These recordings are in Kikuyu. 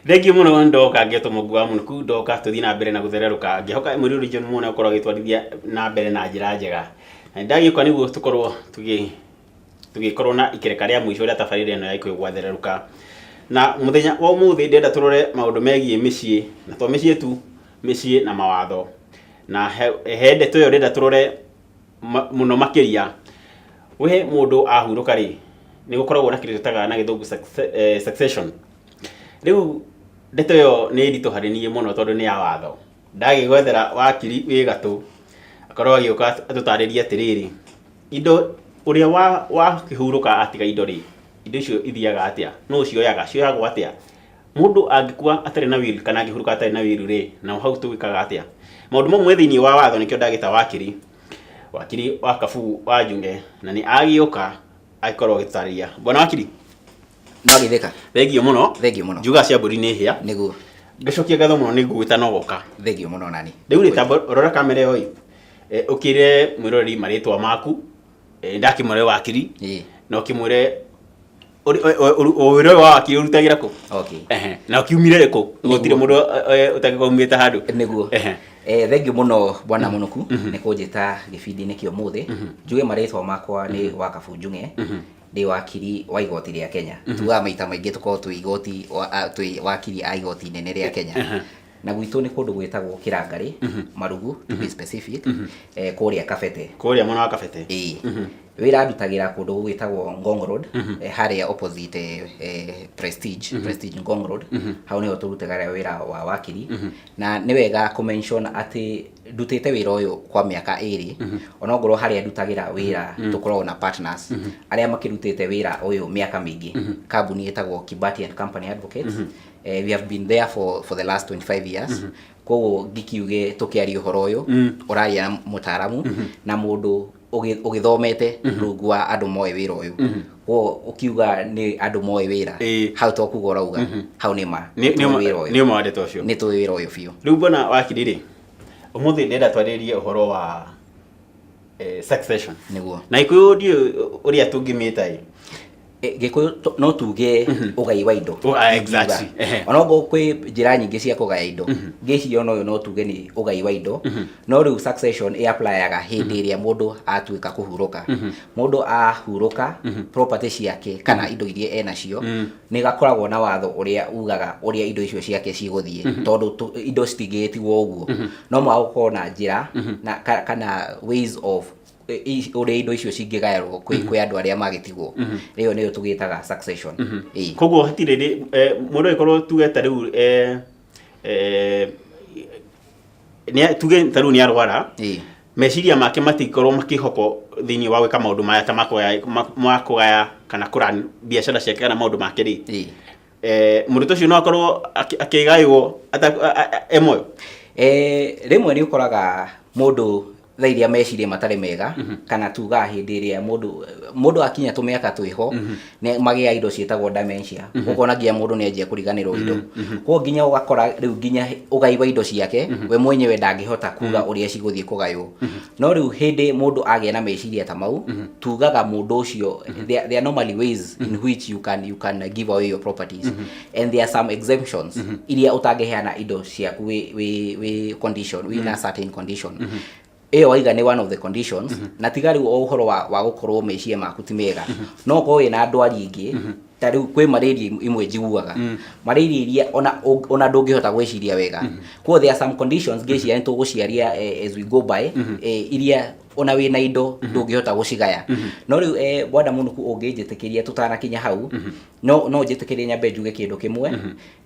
Thengiũ mũno. Ndoka ngĩtwo Mũngu wa Mũnuku, ndoka tũthiĩ na mbere na gũthererũka. Ngĩhoka mwĩrĩ John Muone ũkorwo agĩtwarithia na mbere na njĩra njega. Na ndagĩũka nĩguo tũkorwo tũgĩkorwo na ikereka rĩa mũico rĩa tabarĩra ĩno ya Gĩkũyũ gwathererũka. Na mũthenya wa ũmũthĩ ndĩrenda tũrore maũndũ megiĩ mĩciĩ, na to mĩciĩ tu, mĩciĩ na mawatho. Na he ndeto ĩyo ndĩrenda tũrore mũno makĩria. We mũndũ ahurũka rĩ, nĩ gũkoragwo na kĩndũ twĩtaga na Gĩthũngũ succession. Rĩu ndeto ĩyo nĩ nditũ harĩ niĩ mũno tondũ nĩ ya watho. Ndagĩgwethera wakiri wĩ gatũ akorwo agĩũka atũtarĩrie atĩrĩrĩ, indo ũrĩa wakĩhurũka atiga indo rĩ, indo icio ithiaga atĩa? Nũ ũcioyaga? Cioyagwo atĩa? Mũndũ angĩkua atarĩ na will kana angĩhurũka atarĩ na will rĩ, nao hau tũgĩkaga atĩa? Maũndũ mau me thĩinĩ wa watho nĩkĩo ndagĩta wakiri wa Kabuu wa Njung'e, na nĩ agĩũka agĩkorwo agĩtũtarĩria. Bwana wakiri. Magithĩka. Thengiũ mũno. Thengiũ mũno. Njugaga cia mbũri nĩ hĩa. Nĩguo. Ngacokia ngatho mũno nĩ ngũgwĩta na ũgoka. Thengiũ mũno nani. Rĩu rĩ, tamba rora kamera ĩyo ĩ, ũkĩre mwĩroreri marĩtwa maku, ndakĩmwĩra wĩ wakiri, na ũkĩmwĩre wĩra ũyũ wa wakiri ũrutagĩra kũ? Okay. Na ũkiumire kũ? Gũtirĩ mũndũ ũtangĩkorwo umĩte handũ. Nĩguo. Thengiũ mũno Bwana Mũnuku nĩ kũnjĩta gĩbindi-inĩ kĩa ũmũthĩ. Njuge marĩtwa makwa nĩ Wakabu Njung'e. Ndĩ wakiri wa igoti rĩa Kenya. Tugaga maita maingĩ tũkoragwo twĩ igoti twĩ wakiri a igoti inene rĩa Kenya. Na gwitũ nĩ kũndũ gwĩtagwo Kĩrangarĩ, Marugu to be specific, kũrĩa Kabete. Kũrĩa mwena wa Kabete. Ĩĩ. Wĩra ndutagĩra kũndũ gwĩtagwo Ngong Road, harĩa opposite Prestige, Prestige Ngong Road. Hau nĩho tũrutaga wĩra wa wakiri. Na nĩ wega kũ mention atĩ ndutĩte wĩra ũyũ kwa mĩaka 2, onokorwo harĩa ndutagĩra wĩra tũkoragwo na partners arĩa makĩrutĩte wĩra ũyũ mĩaka mĩingĩ. Kambuni ĩtagwo Kibati and Company Advocates. We have been there for the last 25 years. Koguo ngĩkiuge tũkĩaria ũhoro ũyũ, ũraria na mũtaaramu na mũndũ ũgĩthomete rungu wa andũ moĩ wĩra ũyũ. Koguo ũkiuga nĩ andũ moĩ wĩra, hau to kuga ũrauga, hau nĩ ma. Nĩ tũĩ wĩra ũyũ. Nĩ ũma wa ndeto ũcio. Nĩ tũĩ wĩra ũyũ biũ. Rĩu bwana wakiri rĩ, ũmũthĩ ndĩrenda twarĩrĩrie ũhoro wa succession. Nĩguo. Na Gĩkũyũ ndiũĩ ũrĩa tũngĩmĩta ĩ. Gĩkũyũ no tuge ũgai wa indo. Oh, exactly. Onokorwo kwĩ njĩra nyingĩ cia kũgaya indo, ngĩciria ona ũyũ no tuge nĩ ũgai wa indo. No rĩu succession ĩ applyaga hĩndĩ ĩrĩa mũndũ atuĩka kũhurũka. Mũndũ ahurũka, property ciake kana indo iria enacio, nĩ gakoragwo na watho ũrĩa ugaga ũrĩa indo icio ciake cigũthiĩ, tondũ indo citingĩgĩtigwo ũguo. No mũhaka gũkorwo na njĩra na kana ways of ũrĩa indo icio cingĩgaĩrwo kwĩ andũ arĩa magĩtigwo. Ĩyo nĩyo tũgĩtaga succession. Ĩĩ. Koguo hatirĩ rĩ, mũndũ angĩkorwo tuge ta rĩu tuge ta rĩu nĩ arwara, meciria make matingĩkorwo makĩhokwo thĩinĩ wa gwĩka maũndũ maya ta ma kũgaya kana kũrun biacara ciake kana maũndũ make rĩ, mũndũ ta ũcio no akorwo akĩgaywo e muoyo? Rĩmwe nĩ ũkoraga mũndũ thaa iria meciria matarĩ mega, kana tugaga hĩndĩ ĩrĩa mũndũ akinya tũmĩaka twĩho, nĩ magĩaga indo ciĩtagwo dementia. Ũkona nginya mũndũ nĩ anjia kũriganĩrwo indo. Koguo nginya ũgakora rĩu nginya ũgai wa indo ciake we mwenyewe ndangĩhota kuga ũrĩa cigũthiĩ kũgaywo. No rĩu hĩndĩ mũndũ agĩa na meciria ta mau, tugaga mũndũ ũcio there are normally ways in which you can give away your properties, and there are some exemptions iria ũtangĩheana indo ciaku wĩ condition, wĩ na certain condition. Ĩyo waiga nĩ one of the conditions. Na tiga rĩu o ũhoro wa gũkorwo meciria maku ti mega, no ũkorwo wĩna ndwari ingĩ. Ta rĩu kwĩ malaria imwe njiguaga, malaria iria ona ndũngĩhota gwĩciria wega. Koguo there are some conditions, ngĩciria nĩ tũgũciaria as we go by, iria ona wĩna indo ndũngĩhota gũcigaya. No rĩu Bwana Mũnuku, ũngĩnjĩtĩkĩria tũtanakinya hau, no njĩtĩkĩrie nyambe njuge kĩndũ kĩmwe.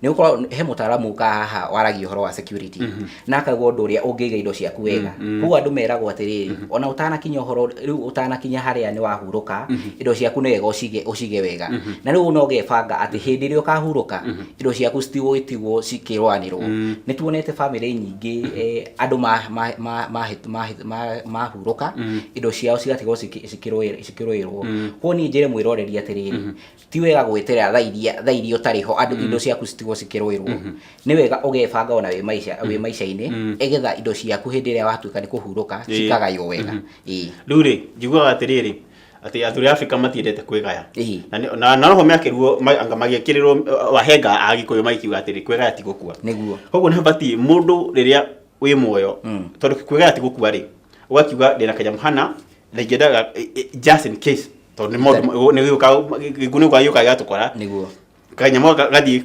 Nĩ gũkorwo he mũtaaramu ũkaga haha waragia ũhoro wa security na akauga ũndũ ũrĩa ũngĩiga indo ciaku wega. Koguo andũ meragwo atĩrĩrĩ, ona ũtanakinya ũhoro rĩu, ũtanakinya harĩa nĩ wahurũka, indo ciaku nĩ wega ũcige wega. Na rĩu no ũgebanga atĩ hĩndĩ ĩrĩa ũkahurũka, indo ciaku citigũgĩtigwo cikĩrũanĩrwo. Nĩ tuonete bamĩrĩ nyingĩ, andũ mahurũka, indo ciao cigatigwo cikĩrũĩrwo. Koguo niĩ njĩre mwĩroreri atĩrĩrĩ, ti wega gwĩterera thaa iria ũtarĩ ho andũ indo ciaku citigwo cikĩrũĩrwo. Nĩ wega ũgebanga ona wĩ maica wĩ maica-inĩ, ĩgetha indo ciaku hĩndĩ ĩrĩa watuĩka nĩ kũhurũka cikagaywo wega. Ĩĩ. Rĩu rĩ, njiguaga atĩrĩrĩ, Atĩ athuri a Afrika matiendete kwĩgaya. Ĩĩ. Na noho mekĩrirwo anga magĩkĩrĩrwo wahenga a Gĩkũyũ magĩkiuga atĩrĩ, kwĩgaya ti gũkua. Koguo nĩ habatiĩ mũndũ rĩrĩa wĩ muoyo, tondũ kwĩgaya ti gũkua rĩ, ũgakiuga ndĩna kanyamũ hana na ingĩendaga just in case, tondũ nĩ maũndũ nĩ gĩũka gĩkuũ nĩ gĩũka gĩgatũkora. Kanyamũ gaka gathiĩ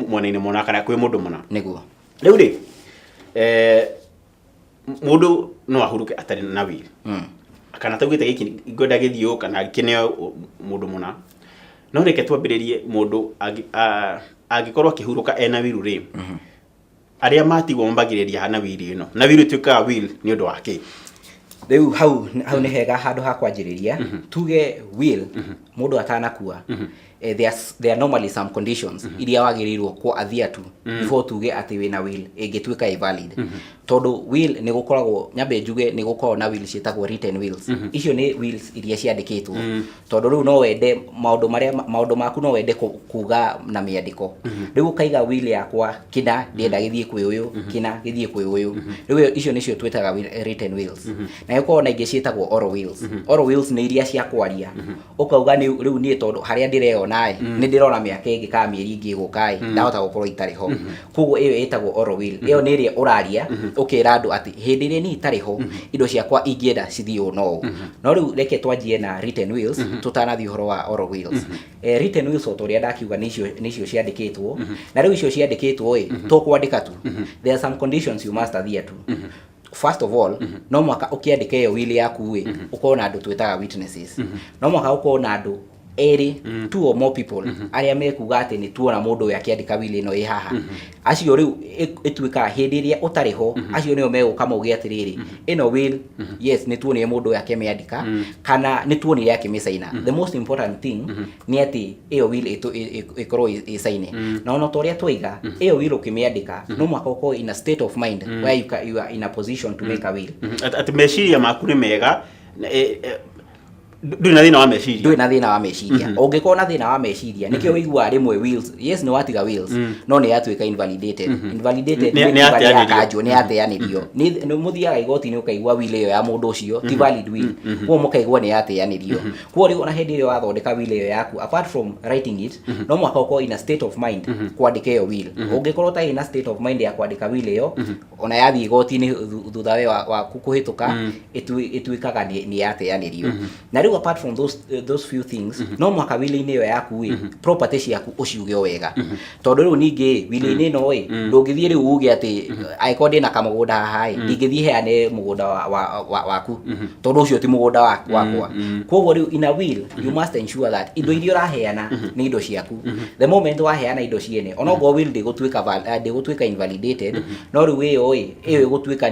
mwena-inĩ mũna kana kwĩ mũndũ mũna. Rĩu rĩ, mũndũ no ahurũke atarĩ na will kana taugĩte gĩkĩ ngwenda gĩthiĩ ũũ kana kĩneo mũndũ mũna. No reke twambĩrĩrie, mũndũ angĩkorwo akĩhurũka ena will rĩ, arĩa matigwo mambagĩrĩria hana will ĩno, na will ĩtuĩkaga will nĩ ũndũ wa kĩ? Rĩu hau nĩ hega handũ ha kwanjĩrĩria. Tuge will, mũndũ atanakua, there are normally some conditions iria wagĩrĩirwo kũ adhere to before tuge atĩ wĩna will ĩngĩtuĩka ĩ valid. Tondũ will nĩ gũkoragwo, nyambe njuge, nĩ gũkoragwo na will ciĩtagwo written wills. Icio nĩ wills iria ciandĩkĩtwo, tondũ rĩu no wende maũndũ marĩa maũndũ maku no wende kuga na mĩandĩko. Rĩu ũkaiga will yakwa kĩna ndĩrenda gĩthiĩ kwĩ ũyũ, kĩna gĩthiĩ kwĩ ũyũ. Rĩu icio nĩcio twĩtaga written wills. Na gũkoragwo na ingĩ ciĩtagwo oral wills. Oral wills nĩ iria cia kwaria, ũkauga nĩ rĩu niĩ tondũ harĩa ndĩreyona ĩ, nĩ ndĩrona mĩaka ĩngĩ kana mĩeri ĩngĩ ĩgũka ĩ, ndahota gũkorwo itarĩ ho. Koguo ĩyo ĩtagwo oral will. Ĩyo nĩ ĩrĩa ũraria ũkĩra andũ atĩ hĩndĩ ĩrĩa niĩ itarĩ ho, indo ciakwa ingĩenda cithiĩ ũũ no ũũ. No rĩu reke twanjie na written wills tũtanathiĩ ũhoro wa oral wills. Written wills, o ta ũrĩa ndakiuga, nĩ icio ciandĩkĩtwo. Na rĩu icio ciandĩkĩtwo ĩ, to kwandĩka tu, there are some conditions you must adhere to. First of all, no mwaka ũkĩandĩka ĩyo will yaku ĩ, ũkorwo na andũ twĩtaga witnesses. No mwaka ũkorwo na andũ erĩ, two or more people, arĩa mekuga atĩ nĩ tuona mũndũ ũyũ akĩandĩka will ĩno ĩ haha. Acio rĩu ĩtuĩkaga hĩndĩ ĩrĩa ũtarĩ ho, acio nĩo megũka mauge atĩrĩrĩ, ĩno will, yes, nĩ tuonire mũndũ ũyũ akĩmĩandĩka kana nĩ tuonire akĩmĩcaina. The most important thing nĩ atĩ ĩyo will ĩkorwo ĩcaine. Na ona ta ũrĩa twaiga, ĩyo will ũkĩmĩandĩka no mũhaka ũkorwo in a state of mind where you are in a position to make a will. Atĩ meciria maku nĩ mega na, ndũrĩ na thĩna wa meciria. Ndũrĩ na thĩna wa meciria. Ũngĩkorwo na thĩna wa meciria, nĩkĩo ũiguaga rĩmwe wills, yes, nĩ watiga wills, no nĩ yatuĩka invalidated. Invalidated nĩ nĩ kuga nĩ yateanĩrio. Yakanjwo, nĩ yateanĩrio. Nĩ mũthiaga igoti-inĩ ũkaigua will ĩyo ya mũndũ ũcio ti valid will, koguo mũkaigua nĩ yateanĩrio. Koguo rĩu ona hĩndĩ ĩrĩa wathondeka will ĩyo yaku, apart from writing it, no mũhaka ũkorwo in a state of mind kwandĩka ĩyo will. Ũngĩkorwo ũtarĩ na state of mind ya kwandĩka will ĩyo, ona yathiĩ igoti-inĩ thutha we waku kũhĩtũka, ĩtuĩkaga nĩ yateanĩrio. Na rĩu apart from those few things, no mũhaka will-inĩ ĩyo yaku ĩ, property ciaku ũciuge o wega. Tondũ rĩu ningĩ will-inĩ ĩno ĩ, ndũngĩthiĩ rĩu uge atĩ angĩkorwo ndĩna kamũgũnda haha ĩ, ndingĩthiĩ heane mũgũnda waku, tondũ ũcio ti mũgũnda wakwa. Koguo rĩu in a will you must ensure that indo iria ũraheana nĩ indo ciaku. The moment waheana indo ciene, onokorwo will ndĩgũtuĩka invalidated, no rĩu ĩyo ĩ, ĩyo ĩgũtuĩka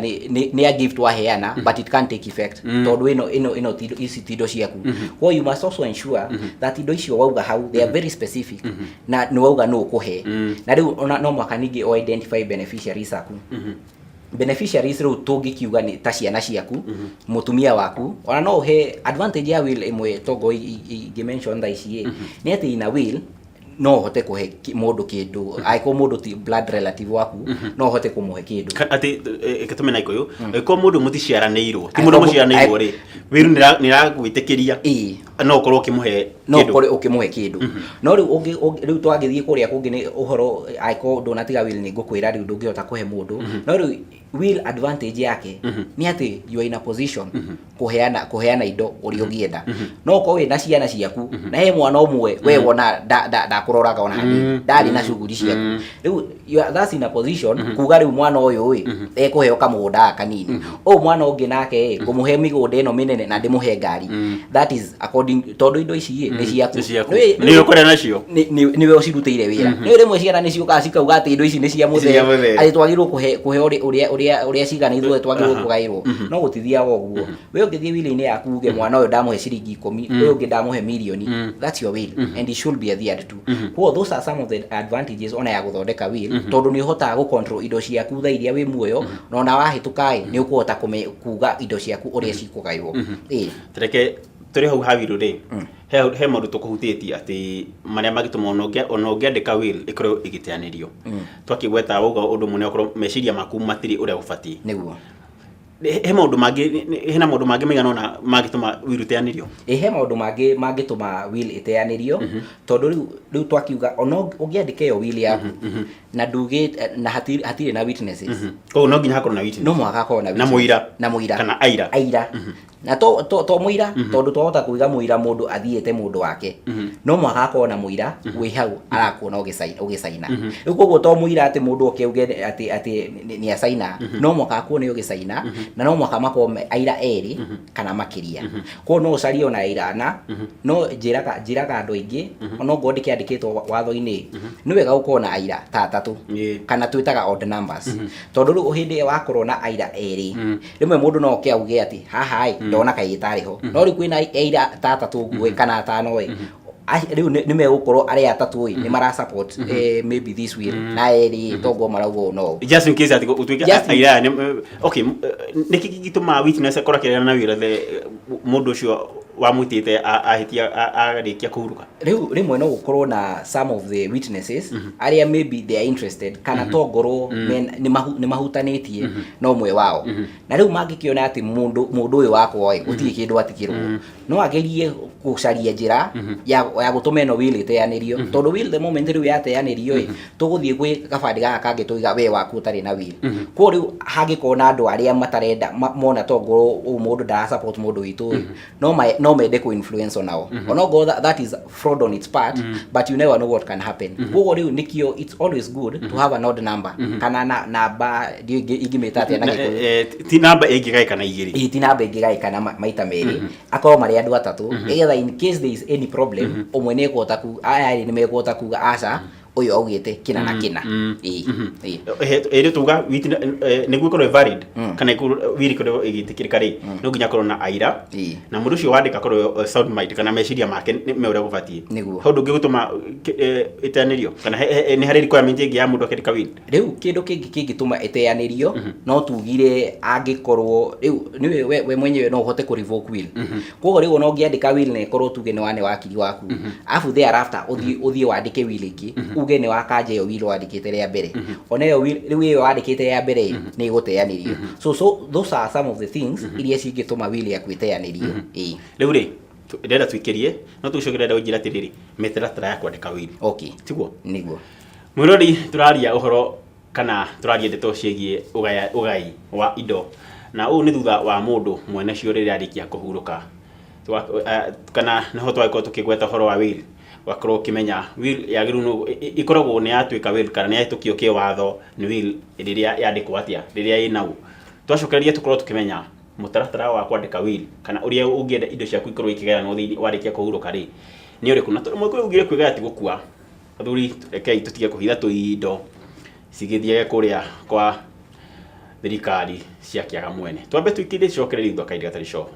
nĩ a gift waheana, but it can't take effect, tondũ ĩno ici ti indo ciaku. Koguo you must also ensure that indo icio wauga hau, they are very specific, na nĩ wauga nũ ũkũhe. Na rĩu ona no mũhaka ningĩ o identify beneficiaries aku. Beneficiaries rĩu tũngĩkiuga nĩ ta ciana ciaku, mũtumia waku. Ona no ũhe advantage ya will ĩmwe tongo ingĩ mention thaa ici ĩ, nĩ atĩ in a will no ũhote kũhe mũndũ kĩndũ. Angĩkorwo mũndũ ti blood relative waku, no ũhote kũmũhe kĩndũ. Atĩ gĩtũme na Gĩkũyũ, angĩkorwo mũndũ mũticiaranĩirwo, ti mũndũ Angĩkorwo mũciaranĩirwo rĩ, will nĩ ĩragwĩtĩkĩria no ũkorwo ũkĩmũhe no kĩndũ. Ũkorwo ũkĩmũhe kĩndũ. No rĩu rĩu twagĩthiĩ kũrĩa kũngĩ nĩ ũhoro angĩkorwo ndũnatiga will, nĩ ngũkwĩra rĩu ndũngĩhota kũhe mũndũ. No rĩu will advantage yake nĩ atĩ you are in a position kũheana indo ũrĩa ũngĩenda. No ũkorwo wĩna ciana ciaku na he mwana ũmwe we wona ndakũroraga ona hanini, ndarĩ na shughuli ciaku, rĩu you are thus in a position kuga rĩu mwana ũyũ ĩ, ekũheo kamũgũnda gaka kanini, ũyũ mwana ũngĩ nake ĩ, ngũmũhe mĩgũnda ĩno mĩnene na ndĩmũhe ngari. That is according, tondũ indo ici ĩ, nĩ ciaku. Nĩ ciaku. Nĩ ũkũrĩa nacio. Nĩwe ũcirutĩire wĩra. Nĩ rĩmwe ciana nĩ ciũkaga cikauga atĩ indo ici nĩ cia mũthee, Cia mũthee. atĩ twagĩrĩirwo kũhe ũrĩa cigana, ithuothe twagĩrĩirwo kũgaĩrwo. No gũtithiaga ũguo. We ũngĩthiĩ will-inĩ yaku uge mwana ũyũ ndamũhe ciringi 10, ũyũ ũngĩ ndamũhe mirioni, that's your will and it should be adhered to. Koguo those are some of the advantages ona ya gũthondeka will, tondũ nĩ ũhotaga gũ-control indo ciaku thaa iria wĩ muoyo, na ona wahĩtũka ĩ, nĩ ũkũhota kuga indo ciaku ũrĩa cikũgaywo ĩ. Reke tũrĩ hau ha will rĩ, he maũndũ tũkũhutĩtie atĩ marĩa mangĩtũma ona ũngĩandĩka will ĩkorwo ĩgĩteanĩrio. Twakĩgweta wauga ũndũ mũnene, okorwo meciria maku matirĩ ũrĩa gũbatiĩ. Nĩguo. He maũndũ mangĩ, hena maũndũ mangĩ maigana ũna mangĩtũma will ĩteanĩrio? Ĩ, he maũndũ mangĩ mangĩtũma will ĩteanĩrio, tondũ rĩu twakiuga ona ũngĩandĩka ĩyo will yaku na ndugĩ na hatirĩ na witnesses. Koguo no nginya hakorwo na witness. No mũhaka hakorwo na Na witness. Mũira. Na mũira. Kana aira. Aira. Na to mũira, tondũ twahota kuiga mũira mũndũ athiĩte mũndũ wake, no mũhaka hakorwo na mũira wĩ hau arakuona ũgĩcaina. Rĩu koguo to mũira atĩ mũndũ oke auge atĩ nĩ acaina, no mũhaka akuone ũgĩcaina, na no mũhaka makorwo me aira erĩ kana makĩria. Koguo no ũcarie ona aira ana, no njĩraga andũ aingĩ, ona okorwo ndĩkĩandĩkĩtwo watho-inĩ, nĩ wega gũkorwo na aira ta atatũ, kana twĩtaga odd numbers, tondũ rĩu hĩndĩ ĩyo wakorwo na aira erĩ, rĩmwe mũndũ no oke auge atĩ haha ĩ, ndona kaĩ ĩtarĩ ho, no rĩu kwĩna aira ta atatũ ũguo ĩ, kana atano ĩ, rĩu nĩ megũkorwo arĩa atatũ ĩ nĩ mara support maybe this will, na erĩ toguo marauga ũũ no ũũ. Just in case atĩ gũtuĩke aira aya okay, nĩkĩ kĩngĩtũma witness akorwo akĩregana na wĩra the mũndũ ũcio wamwĩtĩte ahĩtia arĩkia kũhurũka? Rĩu rĩmwe no gũkorwo na some of the witnesses arĩa maybe they are interested, kana to ngorwo nĩ mahutanĩtie na ũmwe wao, na rĩu mangĩkĩona atĩ mũndũ ũyũ wakwa ĩ gũtirĩ kĩndũ atigĩrwo, no agerie gũcaria njĩra ya gũtũma ĩno will ĩteanĩrio, tondũ will, the moment rĩu yateanĩrio ĩ, tũgũthiĩ gwĩ gabandĩ gaka kangĩ tũiga we waku ũtarĩ na will. Koguo rĩu hangĩkorwo na andũ arĩa matarenda mona to ngorwo ũyũ mũndũ ndara support mũndũ witũ ĩ, no mende kũ influence onao, onokorwo that is fraud on its part, but you never know what can happen. Koguo rĩu nĩkĩo it's always good to have an odd number, kana na namba ndiũĩ ingĩmĩta atĩa na Gĩkũyũ. Ti namba ĩngĩgaĩkana igĩrĩ. Ĩ, ti namba ĩngĩgaĩkana maita merĩ, akorwo marĩ andũ atatũ, nĩgetha in case there is any problem, ũmwe nĩ ekũhota ku aya erĩ nĩ mekũhota kuga aca, ũyũ augĩte kĩna na kĩna. Ĩ. Ĩrĩ tuga nĩguo ĩkorwo ĩ valid, kana will ĩkorwo ĩgĩtĩkĩrĩka rĩ, no nginya akorwo na aira, na mũndũ ũcio wandĩka akorwo sound mind, kana meciria make nĩ me ũrĩa gũbatiĩ. Nĩguo. He ũndũ ũngĩ gũtũma ĩteanĩrio, kana nĩ harĩ requirement ĩngĩ ya mũndũ akĩandĩka will? Rĩu kĩndũ kĩngĩ kĩngĩtũma ĩteanĩrio, no tugire angĩkorwo rĩu nĩwe we mwenyewe no ũhote kũ revoke will. Koguo rĩu ona ũngĩandĩka will na ĩkorwo tuge nĩ wane wakiri waku, alafu thereafter ũthiĩ wandĩke will ĩngĩ, uge nĩ wakanja ĩyo will wandĩkĩte rĩa mbere, ona ĩyo will rĩu ĩyo wandĩkĩte rĩa mbere nĩ ĩgũteanĩrio. So those are some of the things iria cingĩtũma will yaku ĩteanĩrio, ĩĩ. Rĩu rĩ, ndĩrenda tuikĩrie, no tũcoke ndĩrenda ũnjĩre atĩrĩrĩ, mĩtaratara ya kwandĩka will. Okay. Tiguo? Nĩguo. Mwĩrori, tũraria ũhoro kana tũraria ndeto ciĩgiĩ ũgai wa indo, na ũũ nĩ thutha wa mũndũ mwene cio rĩrĩa arĩkia kũhurũka. Kana nĩho twagĩkorwo tũkĩgweta ũhoro wa will, ũgakorwo ũkĩmenya will yagĩrĩirwo ĩkoragwo nĩ yatuĩka will kana nĩ yahĩtũkio kĩwatho nĩ will rĩrĩa yandĩkwo atĩa, rĩrĩa ĩna ũ. Twacokereria tũkorwo tũkĩmenya mũtaratara wa kwandĩka will, kana ũrĩa ũngĩenda indo ciaku ikorwo ikĩgayanwo thĩinĩ warĩkia kũhurũka rĩ, nĩ ũrĩkũ. Na tondũ mũgĩkũyũ augire kwĩgaya ti gũkua, athuri, rekei tũtige kũhitha tũindo cigĩthiage kũrĩa kwa thirikari cia kĩaga mwene. Twambe tũikĩrie, tũcokererie thutha kahinda gatarĩ coho.